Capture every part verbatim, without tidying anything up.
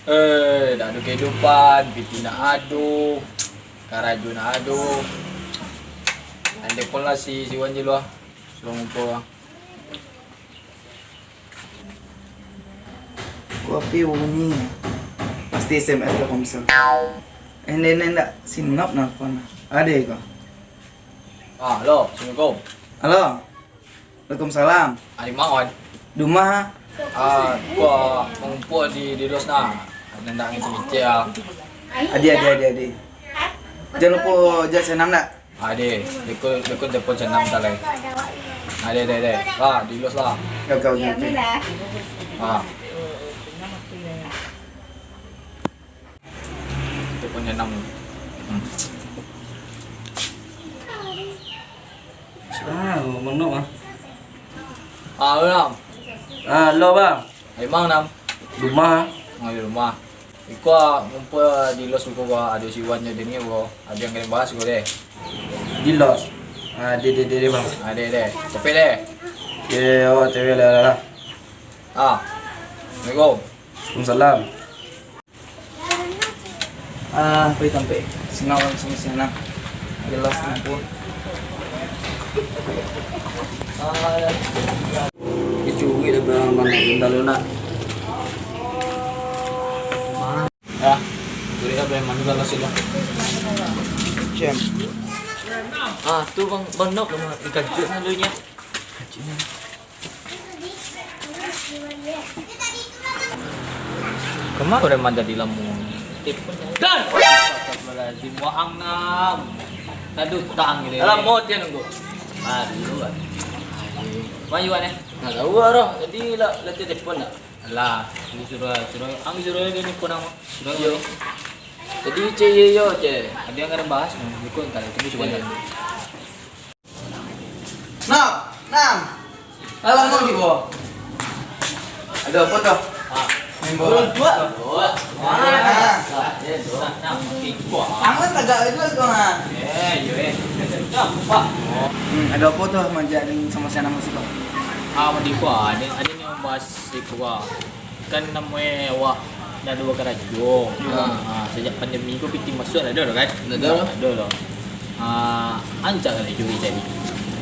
Eh, dak ado kehidupan, piti nak ado, karajo nak ado. Andai pun lah si, si Wan je lah. Suruh ngumpul lah. Kok H P bunyi? Pasti S M S Telkomsel. Eh, ndak, ndak, ndak. Si Nop nelfon. Ade ko. Ah, halo, assalamualaikum. Halo. Waalaikumsalam. Ari ma, Wan? Di rumah. Ah, ko mangumpul di, di los nah. Ado nan ndak ngitu micik ah. Ade, ade, ade, ade. Jan lupo jan senam ndak? Ade, beko, beko telepon senam tadi. Ade, ade, ade. Ah, di los lah. Oke, oke, oke. Ah. Telepon senam. Hmm. Ah, Bang Nop, ah. Ah, Bang. Ah, lo, Bang. Emang, Nam? Rumah. Oh, di rumah. Iko, ah, ngumpul di los ko, ah, ado si Wan jo Deni ko. Ado nan ka dibahas ko, deh. Di los. Ah, deh, deh, deh, deh, Bang. Ah, deh, deh. Capek, deh. Ye, awak cewek lah, lah, lah. Ah. Assalamualaikum. Waalaikumsalam. Ah, pai tampek. Singau langsung sinan. Jelas ampun. Dicuri dah barang mana benda lu nak. Ya, curi dah barang mana kalau sih dah. Cem. Ah, tu Bang, Bang Nop, Bang, dikajuik dulu nya. Kajuik nya. Kama urang mah jadi lamo. Dan! Astagfirullahaladzim, waang nam. Tadi utang gitu. Lamo dia nunggu. Aduh, aduh. Mayu, eh? Nah, tahu lah, roh. Jadi, lah, lah telepon tak? Alah, ini suruh, suruh, ang suruh dia ni pun nama. Suruh. Yo. Jadi, cek, yo, yo, cek. Ada yang kena bahas, nah. Ikut, kalau itu, coba. Nah, nah. Alah, mau di bawah. Ada apa dah? Ah. Main bola. Dua. Dua. Nah. Nah, nah, makin kuat. Tangan tagak itu tu, nah. Eh, yo, eh. Dah, lupa. Hmm, ada apa tu, Manjak, dengan sama si Anang masih kau? Ah, mandi kuat. Ada, ada ni membahas si kuat. Kan namonyo awak ndak ado bakarajo. Yo. Ha, sajak pandemi ko pitih masuak ndak ado doh kan? Ndak ado. Ndak ado doh. Ha, rancak kan curi tadi.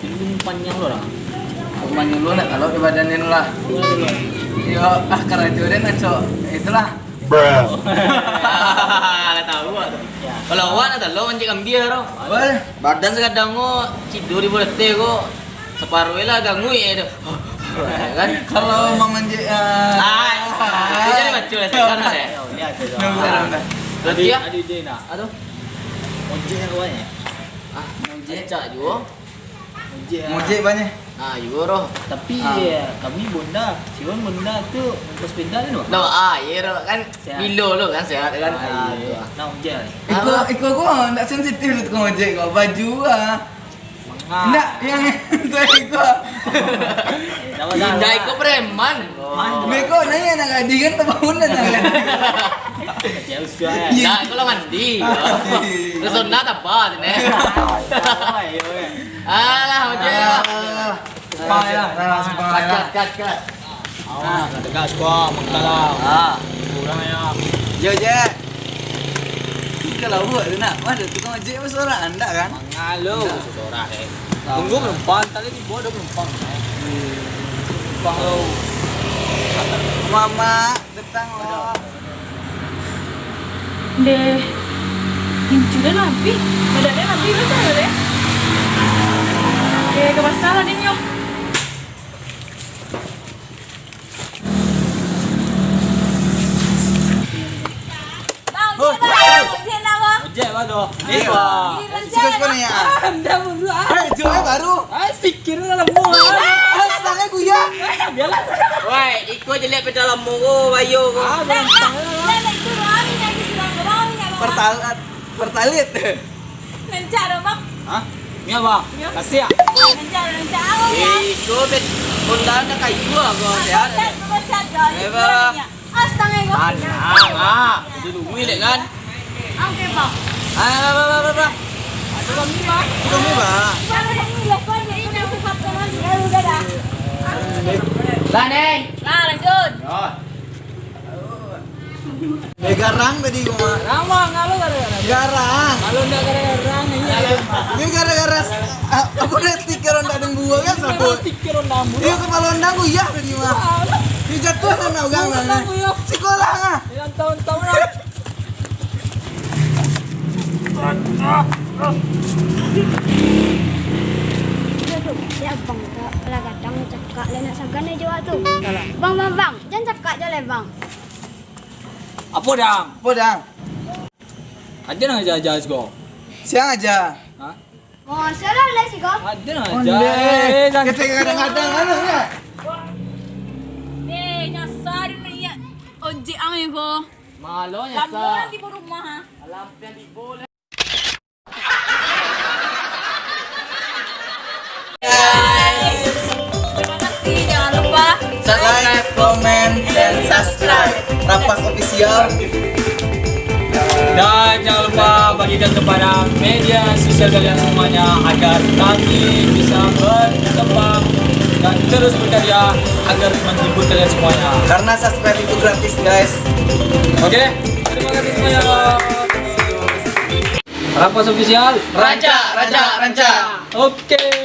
Jadi panjang lo lah. Panjang lo nak kalau di badan ni lah. Yo, ah karajo den acok. Itulah. Bruh. Lah tahu ah tu. Yo. Kalau awak nak tahu mancik kambia tu. Apa? Badan sakadang ko tidur di bola teh ko. Saparuah lah ganggu ye tu. Kan? Kalau mamanjek, ah. Ah, itu jadi macam lah, sekarang lah, eh. Dah, dah, dah. Berarti ya? Ada ide nak? Aduh. Ojek yang awalnya. Ah, ojek. Acak juga. Ojek. Ojek banyak. Ah, juga roh. Tapi, ah, kami bonda, Siwan bonda tu, ongkos sepeda tu, no? No, ah, iya roh. Kan sehat. Bilo lo kan sehat kan? Ah, iya. Ah, tu lah. Nah, ojek. Iko, iko ko ndak sensitif lo tukang ojek ko. Baju ah. Manga. Ndak, yang tadi ko. Indak iko preman. Beko nanya nak gadih kan, tabangun dah nak gadih. Jauh suai. Iya. Ndak, iko lah mandi. Mandi. Ke sana tak apa sini. Alah, ojek lah. Alah. Simpang lah. Cut, cut, cut, cut. Awak nak tegak siko, mangkalah. Ah. Kurang ya. Yo, Jack. Tiga lah buat tu nak. Mana tukang ojek pun seorang anda kan? Mangalo seorang eh. Tunggu penumpang, tadi tiba ada penumpang. Penumpang lo. Mama datang lo. Deh, incu dah nabi. Badan dah nabi, macam mana deh? Eh, ke pasar lah, Ding, yo. Bang, ojek lah, bang, ojek lah, bang. Ojek lah, doh. Ayo. Bang. Siko, siko nanya. Ah, anda baru, ah. Eh, jual baru. Ah, sikit lah lamo. Ah, setengah kuya. Biarlah. Woi, iko jelek peda lamo ko, bayo ko. Ah, gampang lah. Dah, dah, itu, bang, ini lagi, bang, bang, ini, bang. Pertal-, pertalit. Rancak dah, Bang. Hah? Ni apa? Ni. Kasih ah? Rancak, rancak. Apa, Bang? Eh, iko bet Honda nak kayu ah, kau sehat. Sehat, sehat, sehat. Eh, Bang. Astaga, Bang. Tenang ah. Jadi duit dek kan? Oke, Bang. Ah, bah, bah, bah, bah, bah. Ada kami, Bang. Ada kami, Bang. Bang, ini lepas ni, ini sifat teman. Ya, udah dah. Lah, Neng. Lah, lanjut. Ya. Eh, garang tadi gua mah. Ramang, kalau gara-gara. Garang. Kalau ndak gara-gara, iya. Ini gara-gara s-, a-, apa dia, stiker Honda dan buah kan, sabut. Stiker Honda dan buah. Iya, kepala Honda gua, iya, tadi mah. Iya, jatuh sana orang. Honda gua, iya. Sekolah, ah. Yang tahun-tahun lah. Aduh, ya, Bang, lah gadang cakak, lah nak sagan aja tu. Bang, bang, bang, jangan cakak je lah, Bang. Apo, Dang? Apo, Dang? Aja nang aja-aja siko. Siang aja. Hah? Oh, salah lah siko. Aja nang aja. Ondeh. Eh, Dang. Kita kadang-kadang anu ya. Eh, nyasar ni ya. Ojek ang iko. Malo nyasar. Lamo nanti di rumah, ha. Alam pian di bola. Guys, terima kasih. Jangan lupa like, comment, dan subscribe Rapas Official. Dan jangan lupa bagikan kepada media sosial kalian semuanya agar kami bisa berkembang dan terus berkarya agar menghibur kalian semuanya. Karena subscribe itu gratis, guys. Oke, terima kasih semuanya. Rapas Official. Rancak, rancak, rancak. Oke.